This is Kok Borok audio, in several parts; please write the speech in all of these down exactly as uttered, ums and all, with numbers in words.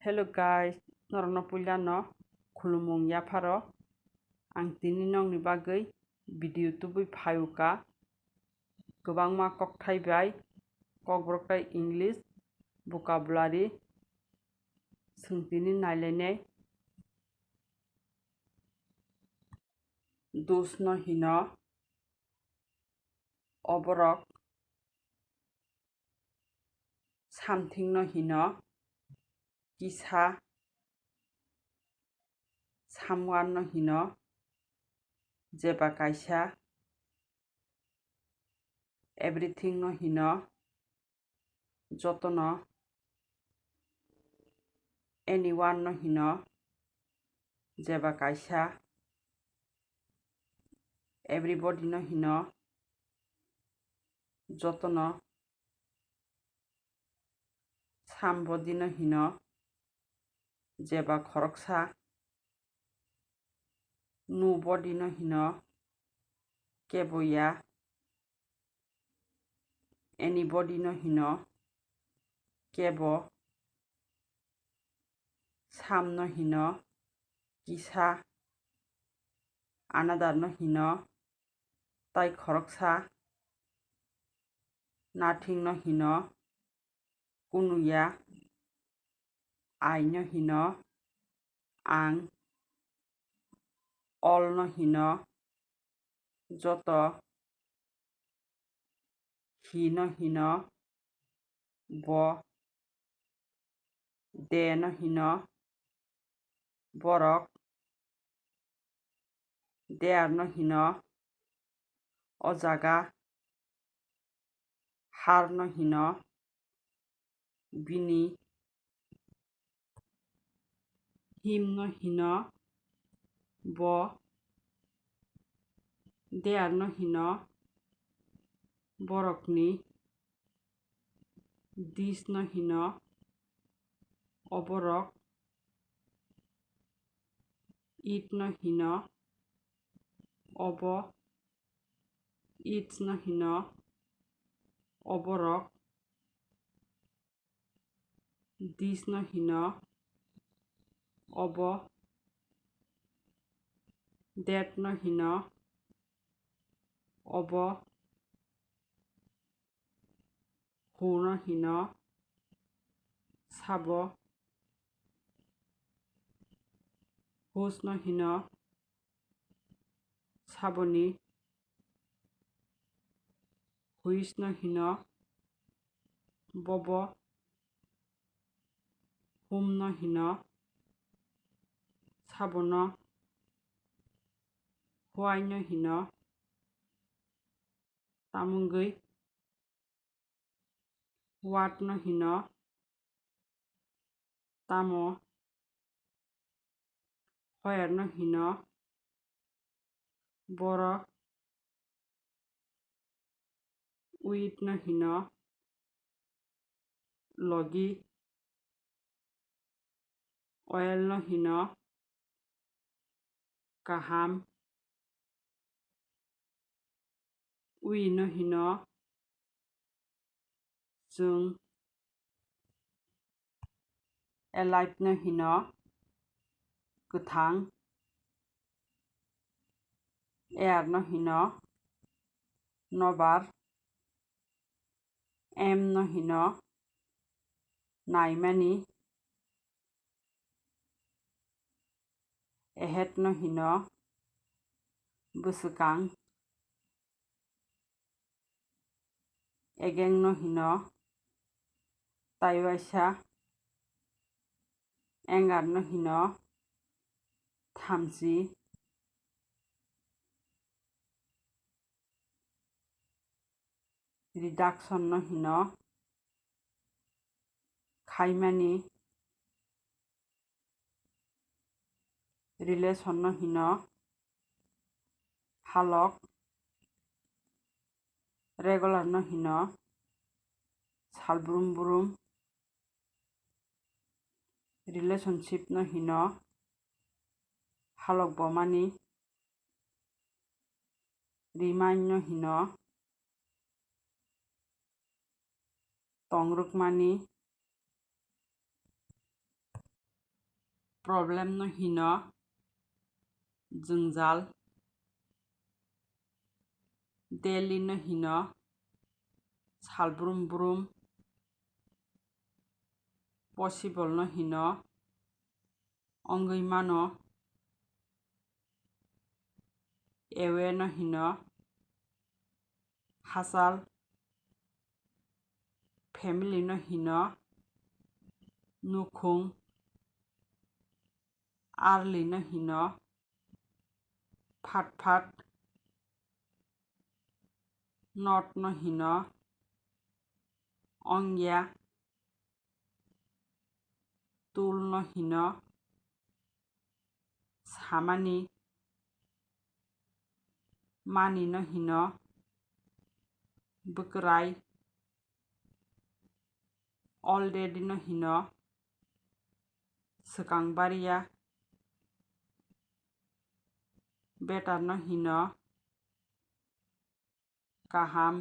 Hello guys, norokno puilano khulumung yapharo. Ang tini nokni bagwi video tubui phaiwkha. Kwbangma kokthai bai, kokborok tai English vocabulary swng tini nailainai. Dusno hino oborok, samthingno hino kisa, samwanno hino jeba kaisa, everythingno hino jotono, anyone no hino jeba kaisa, everybody no hino jotono, somebody no hino jeba khoroksa, nobody no hino kebo ya, anybody no hino kebo, some no hino kisa, another no hino tai khoroksa, nothing no hino kunu ya, I no hino ang, all no hino joto, he no hino bo, they no hino borok, there no hino o jaga, her no hino bini, him no hino bo, there no hino borokni, this no hino oborok, it no hino obo, its no hino oborok, this no hino obo, that no hino obo, who no hino sabo, whose no hino saboni, which no hino bobo, whom no hino sabono, why no hino tamungwi, what no hino tamo, where no hino borok, with no hino logi, well no hino kaham, we no hino chwng, alive no hino kwthang, air no hino nobar, am no hino naimani, ahead no hino bwswkang, again no hino taiwaisa, anger no hino thamchi, reduction no hino khaimani, relation no hino halok, regular no hino salbrum brum, relationship no hino halok bomani, remind no hino tongrwkmani, Problem no hino jwngjal. Daily no hino sal brum brum. Possible no hino wngwi mano. Ewe no hino hachal. Family no hino nukhung. Early no hino phat phat. Not no hino ongya. Tul no hino samani. Mani no hino bwkrai. Already no hino swkang bariya. Better no hino kaham.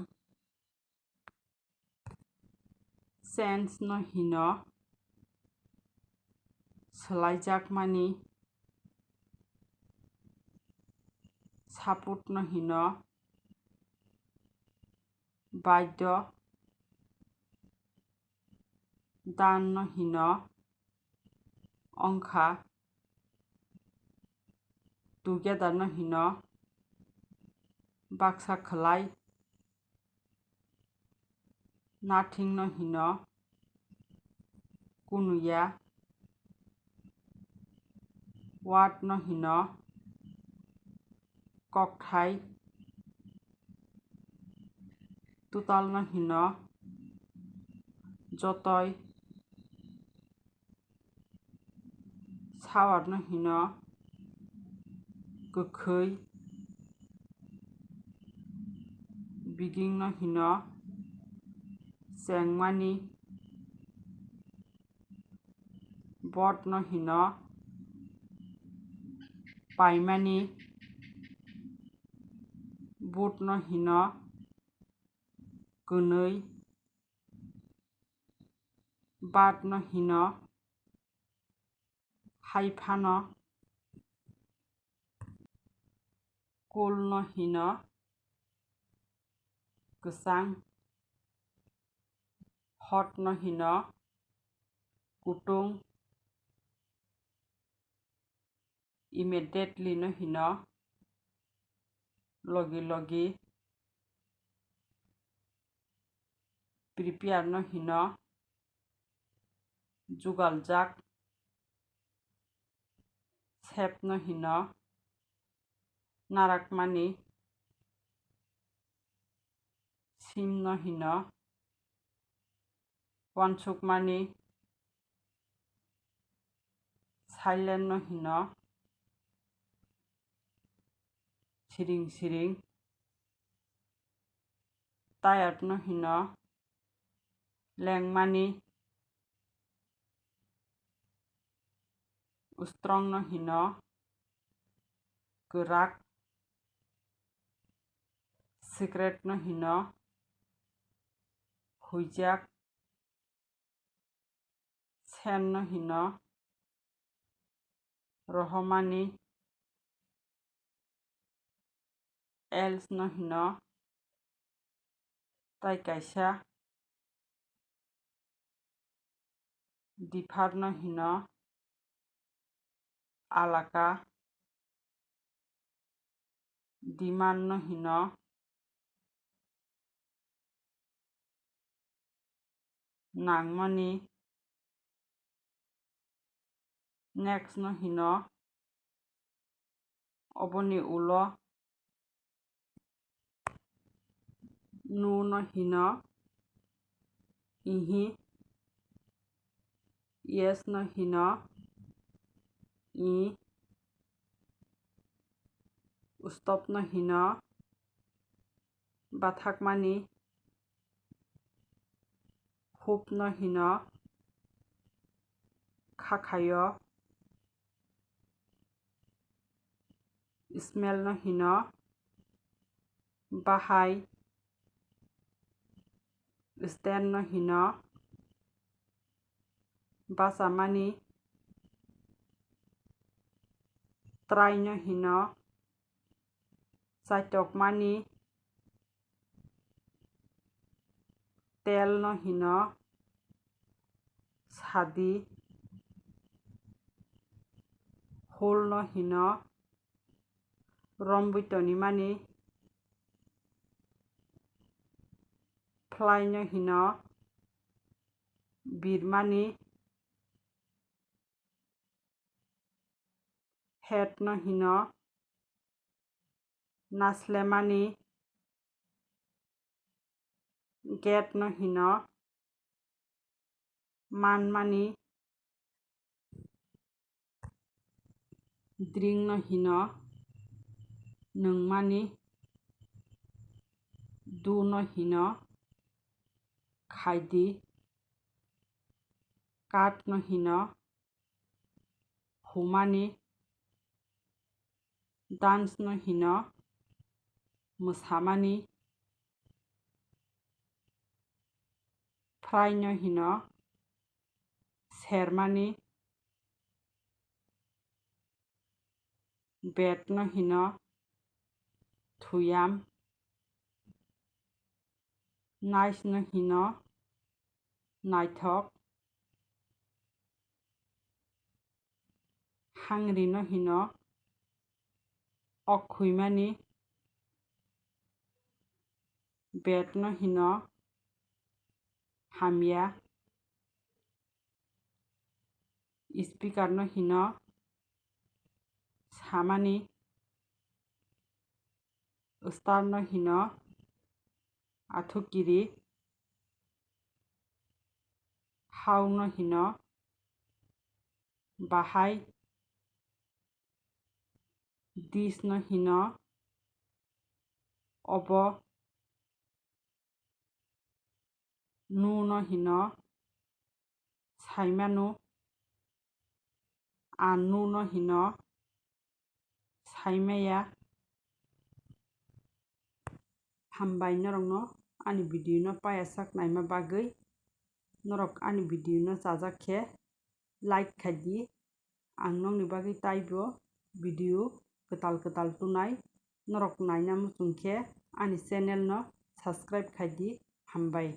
Change no hino swlaijakmani. Support no hino baidyo. Dan no hino wngkha. Together no hino baksa khwlai. Nothing no hino kunuya. Word no hino kokthai. Total no hino jotoi. Sour no hino kwkhwi. Begin no hino chengmani. Bored no hino paimani. Boot no hino kwnwi. Bad no hino hai phano. Cool no hino kwchang. Hot no hino kutung. Immediately no hino logi logi. Prepare no hino jugaljak. Save no hino narakmani. Sim no hino uansukmani. Silent no hino siring siring. Tired no hino lengmani. Strong no hino kwrak. Secret no hino huijak. Sen no hino rohomani. Else no hino tai kaisa. Differ no hino alaka. Demand no hino nangmani. Next no hino oboni ulo. No no hino ihi. Yes no hino i. Stop no hino bathakmani. Hope no hino khakhayo. Smell no hino bahai. Stand no hino bachamani. Trai no hino chaitokmani. Tel no hino sadi. Hul no hino rombwi tonimani. Phlai no hino birmani. Het no hino naslemani. Get no hino manmani. Drink no hino nwngmani. Do no hino khaidi. Cut no hino humani. Dance no hino mwsamani. Fry no hino sermani. Bed no hino thuyam. Nice no hino naithok. Hangri no hino ok khuimani. Bed no hino hamya. Speaker no hino samani. Star no hino athukiri. Hau no hino bahai. This no hino obo. Nu no hino saimanu. Anu no hino saimaya. Hambai norokno ani video no payasak naima bagwi. Norok ani video no chajak khe like khaidi. Ang nokni bagwi taibo video kwtal kwtal tunai. Norok naina muchung khe ani channel no subscribe khaidi. Hambai.